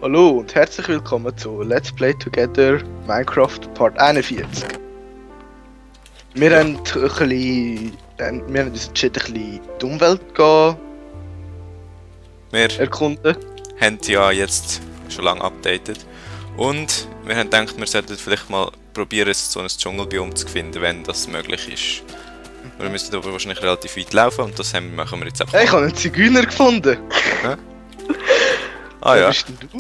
Hallo und herzlich willkommen zu Let's Play Together Minecraft Part 41. Wir haben uns entschieden, ein bisschen die Umwelt zu Wir erkunden. haben ja jetzt schon lange updated und wir haben gedacht, wir sollten vielleicht mal probieren, so ein Dschungelbiom zu finden, wenn das möglich ist. Wir müssen aber wahrscheinlich relativ weit laufen und das machen wir jetzt einfach. Hey, ich habe einen Zigeuner gefunden! Ah Wer ja, bist denn du?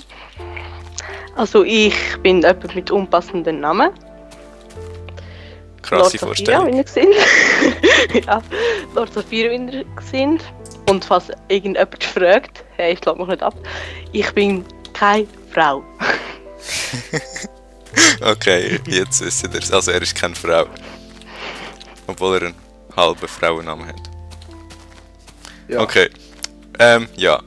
Also ich bin jemand mit unpassenden Namen. krasse Lord Sophia, Vorstellung. wie ihr seht. Ja, Lord Sophia, wie ihr seht. Und falls irgendjemand fragt, hey, ich lade mich nicht ab, ich bin keine Frau. Okay, jetzt wissen wir es. Also er ist keine Frau. Obwohl er einen halben Frauennamen hat. Ja. Okay. Ja.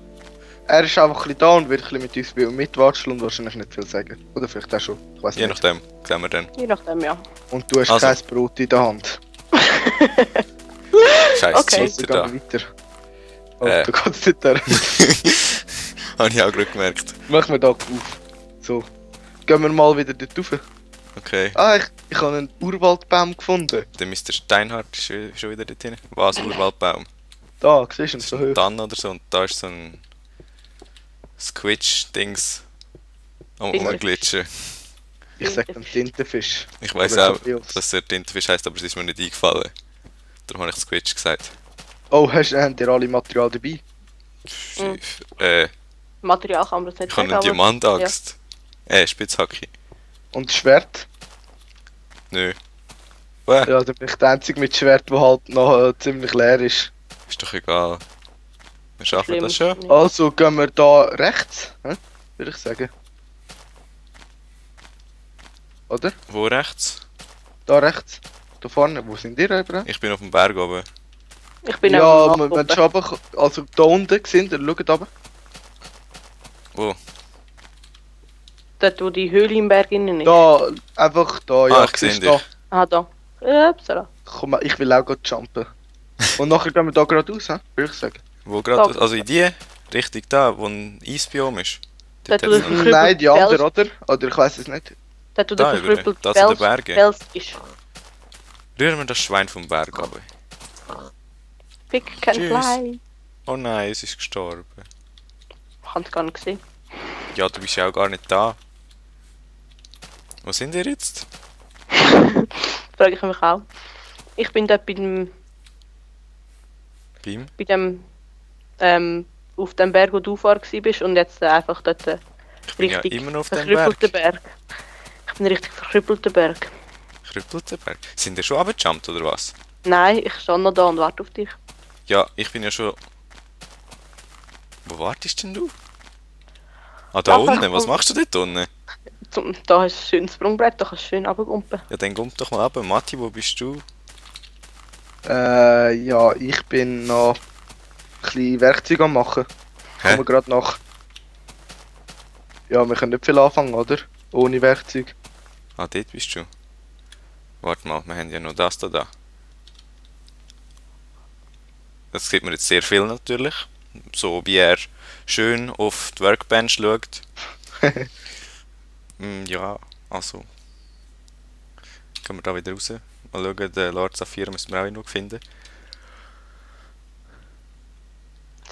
Er ist einfach ein bisschen da und wird ein bisschen mit uns mitwatschen und wahrscheinlich nicht viel sagen. Oder vielleicht auch schon, ich weiß Je nicht. nachdem, sehen wir dann. Je nachdem, ja. Und du hast Also. kein Brot in der Hand. Scheiß Okay. Also Cheater gehen da. wir weiter. Oh, Äh. da geht's nicht da. Habe ich auch gerade gemerkt. Machen wir da auf. So. Gehen wir mal wieder dort rauf. Okay. Ah, ich habe einen Urwaldbaum gefunden. Der Mr. Steinhardt ist schon wieder dort hinten. Was? Urwaldbaum? Da, siehst du ihn Das ist so ein hoch. Tann oder so und da ist so ein Squitch-Dings am Tintenfisch. rumglitschen. Ich sag dem Tintenfisch. Ich weiss Oder auch, Copios. dass der Tintenfisch heisst, aber es ist mir nicht eingefallen. Darum habe ich Squitch gesagt. Oh, habt ihr alle Material dabei? Material kann man das nicht Ich habe sagen, eine Diamantaxt. Spitzhacke. Und das Schwert? Nö. Ja, da bin ich der Einzige mit Schwert, der halt noch ziemlich leer ist. Ist doch egal. Wir schaffen Schlimm das ist schon. nicht. Also gehen wir da rechts, würde ich sagen. Oder? Wo rechts? Da rechts. Da vorne. Wo sind ihr eben? Ich bin auf dem Berg oben. Ich bin Ja, am wenn Nachgucken. schon runter, also da unten sind, ihr schaut runter. Wo? Dort, wo die Höhle im Berg innen ist. Da, einfach da, ja. Ich sehe siehst dich. da. Ah, da. Upsala. Komm, ich will auch gerade jumpen. Und nachher gehen wir da geradeaus, würde ich sagen. Wo gerade? Da. Also in die Richtung da, wo ein Eisbiom ist. Dort, wo hat's der noch- verkrüppelte Nein, die andere, Fels- oder? Oder ich weiß es nicht. Dort, wo der Da über, verkrüppelte da zu den Fels Bergen. Fels ist. Rühren wir das Schwein vom Berg runter. Pick can Tschüss. fly. Oh nein, es ist gestorben. Ich hab's gar nicht gesehen. Ja, du bist ja auch gar nicht da. Wo sind ihr jetzt? Frage ich mich auch. Ich bin dort Beim? bei dem auf dem Berg, wo du vorher bist und jetzt einfach dort Ich bin ja richtig immer noch auf dem Berg. verkrüppelten Berg. Ich bin richtig verkrüppelter Berg. Krüppelten Berg. Sind ihr schon runtergejumpt oder was? Nein, ich stehe noch da und warte auf dich. Ja, ich bin ja schon... Wo wartest denn du? Ah, da Nachher unten. Was kommt- machst du dort unten? Da hast du ein schönes Sprungbrett, da kannst du schön runtergumpen. Ja, dann komm doch mal runter. Matti, wo bist du? Ja, ich bin noch ein bisschen Werkzeug am machen. Hä? Kommen wir gerade nach. Ja, wir können nicht viel anfangen, oder? Ohne Werkzeug. Ah, dort bist du. Warte mal, wir haben ja noch das da. Das sieht man jetzt sehr viel natürlich. So wie er schön auf die Workbench schaut. Ja, also. Gehen wir da wieder raus. Mal schauen, den Lord Saphir müssen wir auch noch finden.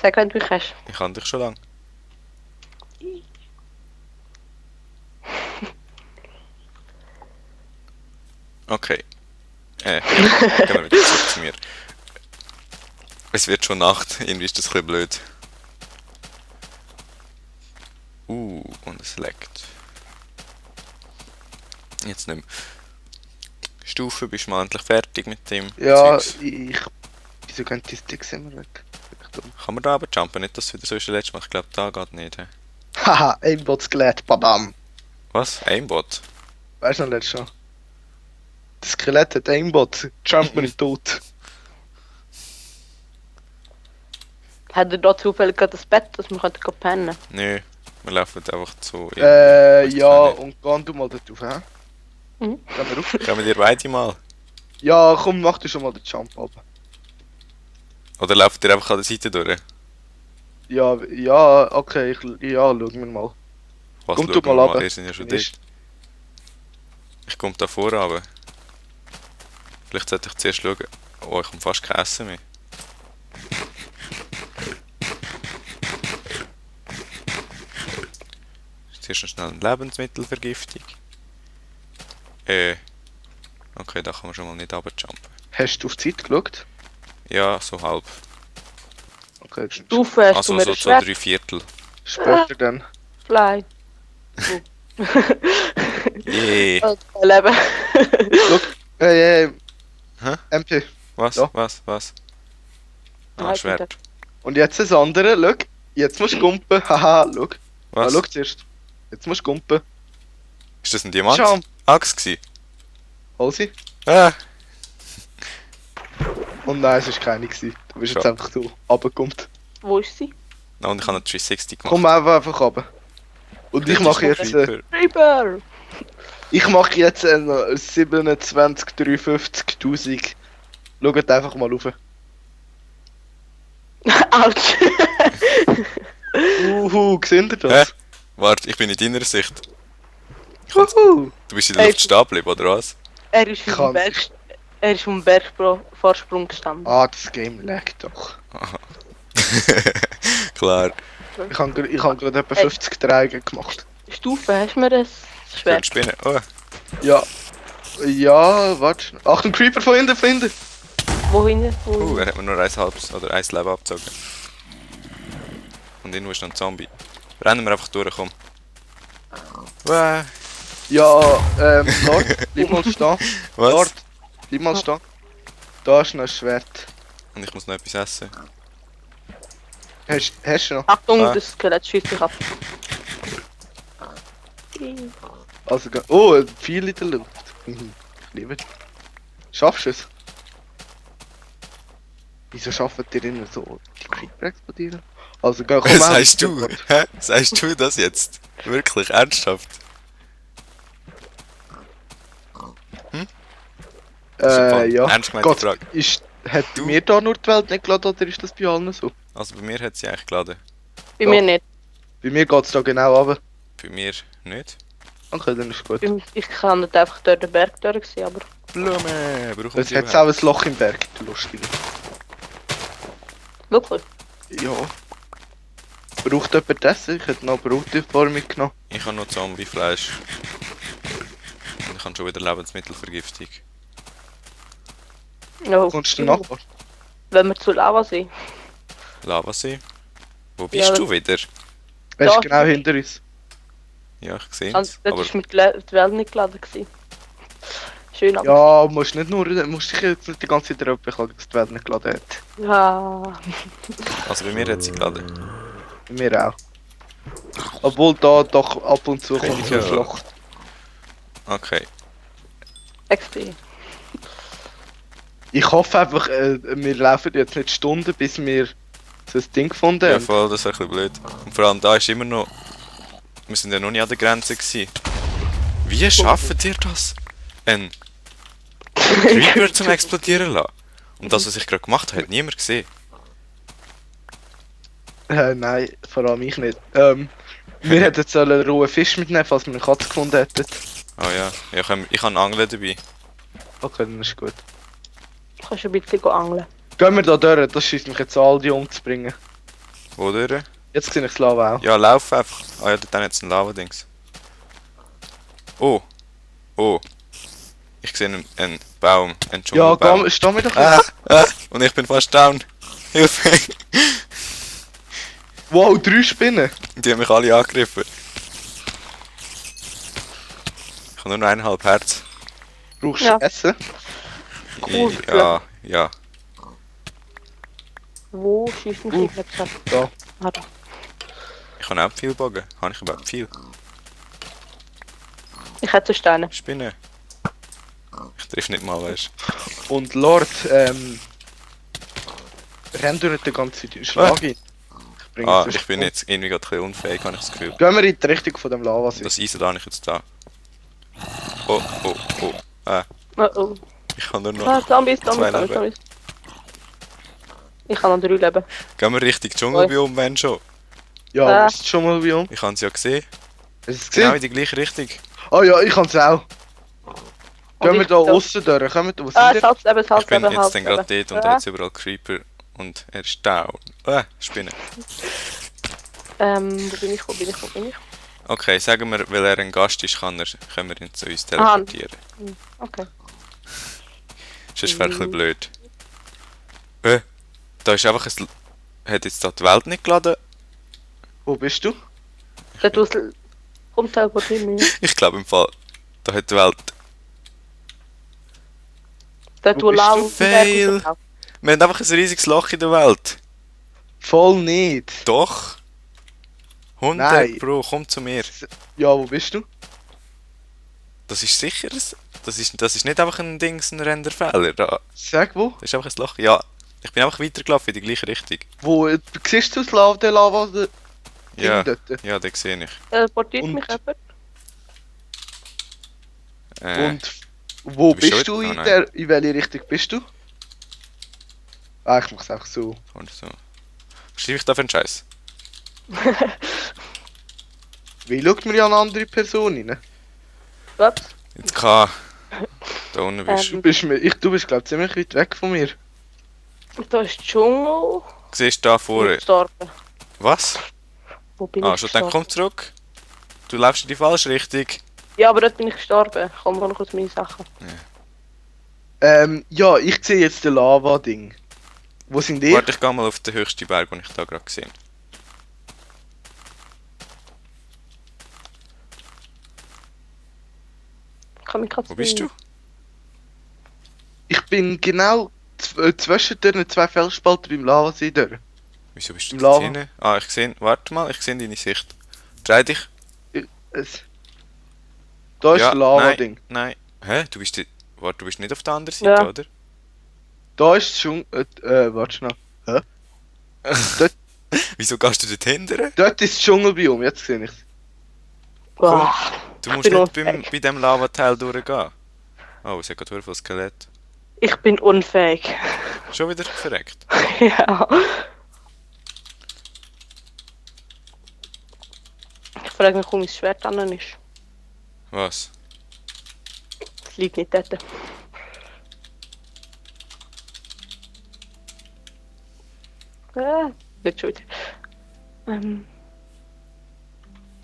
Sag, wenn du mich hast. Ich kann dich schon lange. Okay. Gehen wir wieder zurück zu mir. Es wird schon Nacht, irgendwie ist das ein bisschen blöd. Und es leckt. Jetzt nicht mehr. Stufe, bist du mal endlich fertig mit dem Ja, Zeugs? wieso gehen die Sticks immer weg? Kann man da aber jumpen? Nicht, dass es wieder so ist wie letztes Mal. Ich glaube, da geht nicht. He? Haha, Aimbot-Skelett, badam. Was? Aimbot? Weißt du noch letztes Mal? Das Skelett hat Aimbot, jumpt man in tot. Hat er da zufällig gerade das Bett, dass wir pennen können? Nö, wir laufen einfach zu. Ja, und geh du mal dort rauf, hä? Mhm. Gehen wir rauf? Gehen wir dir beide mal? Ja, komm, mach du schon mal den Jump ab. Oder laufen ihr einfach an der Seite durch? Ja, okay, ja, schauen wir mal. Was, Komm, schauen du wir mal runter. Ihr seid ja schon dort. Ich komme da vorne. Vielleicht sollte ich zuerst schauen. Oh, ich komme fast kein Essen mehr. Zuerst noch schnell eine Lebensmittelvergiftung. Okay, da kann man schon mal nicht runterjumpen. Hast du auf die Zeit geschaut? Ja, so halb. Okay, Stufe hast du Also mir so ein zu Schwert 3/4. später dann. Fly. Yay! Leben. Hä? MP. Was? Ja. Was? Ah, Nein, Schwert. Und jetzt das andere, schau. Jetzt musst du gumpen. Haha, schau. Was? Schau zuerst. Jetzt musst du gumpen. Ist das ein Diamant? Schau, Axt gsi? hol sie. Ah! Und nein, es war keine gewesen. Du bist jetzt Schau. einfach so runtergekommen. Wo ist sie? No, und ich habe eine 360 gemacht. Komm einfach runter. Und ich mache jetzt, Creeper! ich mache jetzt 27.350.000. Schaut einfach mal rauf. Autsch! Seht ihr das? Warte, ich bin in deiner Sicht. Uhu. Du bist in der Luft stehen geblieben, oder was? Er ist Ich vom kann's. Berg. Er ist vom Bergvorsprung gestanden. Ah, das Game laggt doch. Klar. Ich habe gerade etwa 50 Träge gemacht. Stufe, hast du mir ein Schön Schwert? spinnen. Oh, Ja. Ja, warte. Achtung, Creeper von hinten. Wohin? Wohin? er hat mir nur ein halbes oder ein Leben abgezogen. Und irgendwo ist noch ein Zombie. Rennen wir einfach durch, komm. Wow. Ja, Lord, bleib mal stehen. Was? Lord, bleib mal stehen. Da ist noch ein Schwert. Und ich muss noch etwas essen. Hast du noch? Achtung, Ah. das Skelett schießt dich ab. Also, oh, ein Pfeil in der Luft. Ich liebe es. Schaffst du es? Wieso schaffen die immer so die Creeper explodieren? Also, komm Was mal. sagst du? Hä? Sagst du das jetzt? Wirklich? Ernsthaft? Ja. Ernst gemeinte Gott, Frage. hat Du? mir da nur die Welt nicht geladen oder ist das bei allen so? Also bei mir hat sie eigentlich geladen. Bei Ja. mir nicht. Bei mir geht es da genau runter. Bei mir nicht. Okay, dann ist gut. Ich kann nicht einfach durch den Berg durch sein, aber. Blume! Brauchen Jetzt sie hat es auch überhaupt? ein Loch im Berg, du Lustige. Wirklich? Ja. Braucht jemand das? Ich hätte noch Brot vor mitgenommen. Ich habe noch Zombiefleisch. Und ich habe schon wieder Lebensmittelvergiftung. Ja, Kommst du nachher? wenn wir zu Lava sind. Lavasee. Wo bist Ja, du wieder? Er ist Da. genau hinter uns. Ja, ich sehe Das es. war Aber mit die Welt nicht geladen. Gewesen. Schön, aber. Ja, musst nicht nur, musst dich jetzt nicht die ganze Zeit darüber beklagen, dass die Welt nicht geladen hat. Ja. also bei mir hat sie geladen. Bei mir auch. Obwohl da doch ab und zu Okay, kommt so eine ja. Schlacht. Okay. XP. Ich hoffe einfach, wir laufen jetzt nicht Stunden, bis wir so ein Ding gefunden Ja, haben. voll, das wäre ein bisschen blöd. Und vor allem da ist immer noch... Wir sind ja noch nicht an der Grenze gewesen. Wie schaffen ihr das? Ein Creeper zum explodieren lassen? Und das, was ich gerade gemacht habe, hat niemand gesehen. Nein, vor allem ich nicht. Wir hätten jetzt einen rohen Fisch mitnehmen, falls wir eine Katze gefunden hätten. Oh ja, ich habe einen Angler dabei. Okay, dann ist gut. Du kannst ein bisschen angeln. Gehen wir da durch, das schießt mich jetzt an, die umzubringen. Wo durch? Jetzt sehe ich das Lava auch. Ja, lauf einfach. Ah ja, dann jetzt ein Lava-Dings. Oh. Oh. Ich sehe einen Baum. Einen Ja, Dschungelbaum. steh mir doch Und ich bin fast down. Hilfe! Wow, 3 Spinnen! Die haben mich alle angegriffen. Ich habe nur noch 1,5 Herz. Brauchst du Ja. Essen? Cool, Ja, ja. Wo schießt mich nicht ab? Da. Ah, da. Ich habe auch viel Bogen. Habe ich überhaupt viel? Ich hätte Steine. Spinnen. Ich treffe nicht mal, weißt du. Und Lord, renn du nicht die ganze Zeit in den Schlag ein. bringt Ah, es ich bin jetzt irgendwie gerade ein bisschen unfähig, habe ich das Gefühl. Gehen wir in die Richtung von dem Lavasee. Das Eisen da habe ich jetzt da. Oh, oh, oh. Oh oh. Ich habe nur noch... Ah, Zombies, Zwei Zombies, Zombies, Leben. Zombies. Ich habe noch 3 Leben. Gehen wir Richtung Dschungelbiom, wenn schon. Ja, Ah. wisst ihr schon mal wie um? Ich habe es ja gesehen. Hast du es Genau gesehen? in die gleiche Richtung. Ah ja, ich kann es auch. Gehen wir ich da da- aussen durch. Kommen wir da, wo Ah, sind wir? Salz eben, Ich Salz bin eben, jetzt Salz dann eben. gerade dort und da jetzt überall Creeper und er ist down. Spinne. Wo bin ich? Okay, sagen wir, weil er ein Gast ist, können wir ihn zu uns Aha. teleportieren. Okay. Sonst wäre ein bisschen blöd. Da ist einfach ein... Hat jetzt da die Welt nicht geladen? Wo bist du? Dort aus... Kommt teleportieren mich. Ich glaube im Fall, da hat die Welt... Dort Wo wo bist Lau... du? Fail. Wir haben einfach ein riesiges Loch in der Welt. Voll nicht. Doch. 100 Nein. Pro, komm zu mir. Ja, wo bist du? Das ist sicher... Das ist nicht einfach ein Dings, ein Renderfehler. Sag wo? Das ist einfach ein Loch. Ja, ich bin einfach weitergelaufen in die gleiche Richtung. Wo, siehst du das Lava, der Lava, der Ja, Ding dort? ja, den sehe ich. Teleportiert Und- mich jemand? Und wo du bist bist schon- du oh, in nein. der, in welche Richtung bist du? Ah, ich mach's einfach so. Und so. Was schreibe ich da für einen Scheiß? Wie schaut man ja eine andere Person rein? Ups. Jetzt K. Da unten bist du. Du bist glaub ziemlich weit weg von mir. Da ist Dschungel. Siehst du da Ich bin vorne? gestorben. Was? Wo bin Ah, ich schon dann gestorben? komm zurück. Du läufst in die falsche Richtung. Ja, aber dort bin ich gestorben. Komm, hol kurz meine Sachen. Ja, ich sehe jetzt den Lava-Ding. Wo sind die? Warte, ich gehe mal auf den höchsten Berg, den ich da gerade gesehen habe. Ich kann mich gerade Wo bist du? Ich bin genau zwischen den zwei Felsspalten beim Lavasee durch. Wieso bist du Im da Lava. hinten? Ah, ich sehe... Warte mal, ich sehe deine Sicht. Dreh dich. Da ist Ja, das Lava-Ding. Nein. Hä? Du bist... Warte, du bist nicht auf der anderen Seite, Ja. oder? Da ist schon. Warte schnell. Wieso gehst du dort hinten? Dort ist das Dschungelbiom, jetzt sehe ich's. Boah. Du musst bin nicht unfähig. bei dem Lavateil durchgehen. Oh, es hat gerade viel Skelett. Ich bin unfähig. Schon wieder verreckt. Ja. Ich frage mich, wo mein Schwert an ist. Was? Es liegt nicht dort. Nicht schon wieder.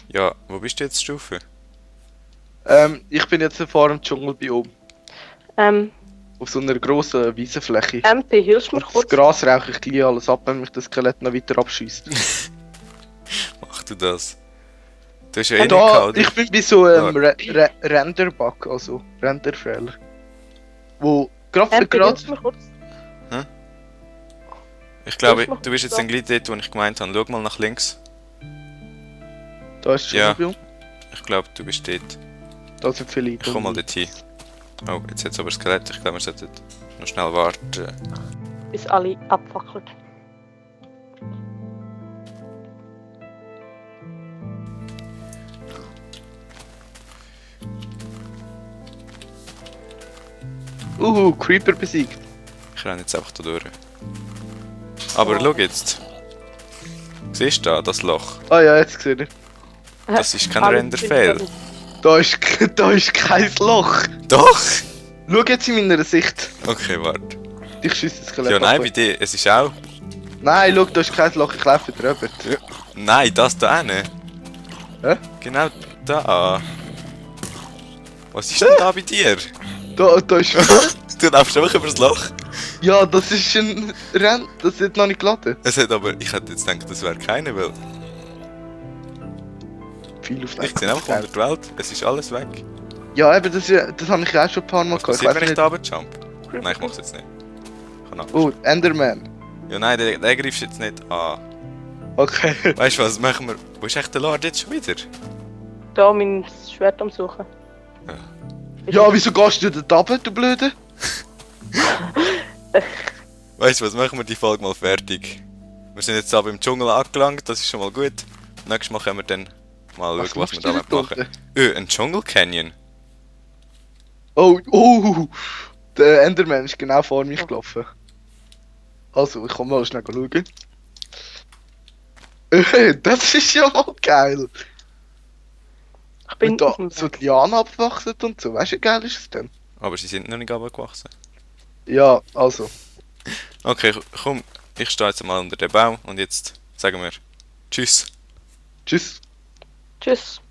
Ja, wo bist du jetzt, Stufe? Ich bin jetzt vor dem Dschungelbiom. Ähm, Auf so einer grossen Wiesenfläche. MP, hilfst du mir Das kurz? Gras rauche ich gleich alles ab, wenn mich das Skelett noch weiter abschießt. Mach du das? Du hast ja eh nicht Da, gehabt, oder? ich bin bei so einem Render-Bug, also Renderfehler. Wo gerade MP, hilfst du mir kurz? Ich glaube, Ich mach du bist jetzt das. dann gleich dort, wo ich gemeint habe. Schau mal nach links. da ist das Ja. Dschungelbiom. Ich glaube, du bist dort. Da sind viele. Ich komm mal dorthin. Oh, jetzt hat es aber ein Skelett. Ich glaube, wir sollten noch schnell warten. Bis alle abfackeln. Creeper besiegt. Ich renne jetzt einfach da durch. Aber schau jetzt. Siehst du da, das Loch? Ah ja, jetzt sehe ich. Das ist kein Alle Render-Fail. sind- Da ist kein Loch. Doch! Schau jetzt in meiner Sicht. Okay, warte. Ich schieße das Skelett Ja, nein, ab. bei dir. Es ist auch... Nein, schau, da ist kein Loch, ich laufe drüber. Nein, das da hinten. Hä? Genau da. Was ist denn da bei dir? Da ist... Du läufst einfach über das Loch. Ja, das ist ein das hat noch nicht geladen. Es hat aber... Ich hätte jetzt gedacht, das wäre keine, weil... Viel auf Ich sehe einfach unter die Welt. Es ist alles weg. Ja, eben, das habe ich auch schon ein paar Mal Was gehabt. passiert, wenn ich da jump? Nein, ich mach's jetzt nicht. Ich kann Angst. Oh, Enderman. Ja, nein, den greifst du jetzt nicht an. Okay. Weißt du was, machen wir... Wo ist echt der Lord jetzt schon wieder? Da mein Schwert am Suchen. Ja, wieso gehst du da runter, du Blöde? Weißt du was, machen wir die Folge mal fertig. Wir sind jetzt aber im Dschungel angelangt, das ist schon mal gut. Nächstes Mal können wir dann mal schauen, was wir machst du damit dort machen. unten? Ein Dschungel Canyon. Oh, der Enderman ist genau vor mich gelaufen. Also, ich kann mal schnell schauen. Das ist ja mal geil. Ich bin Wenn da auf dem so Weg. die Lianen abwachsen und so, weißt du, wie geil ist es denn? Aber sie sind noch nicht abgewachsen. Ja, also. Okay, komm, ich stehe jetzt mal unter den Baum und jetzt sagen wir Tschüss. Tschüss. Tschüss.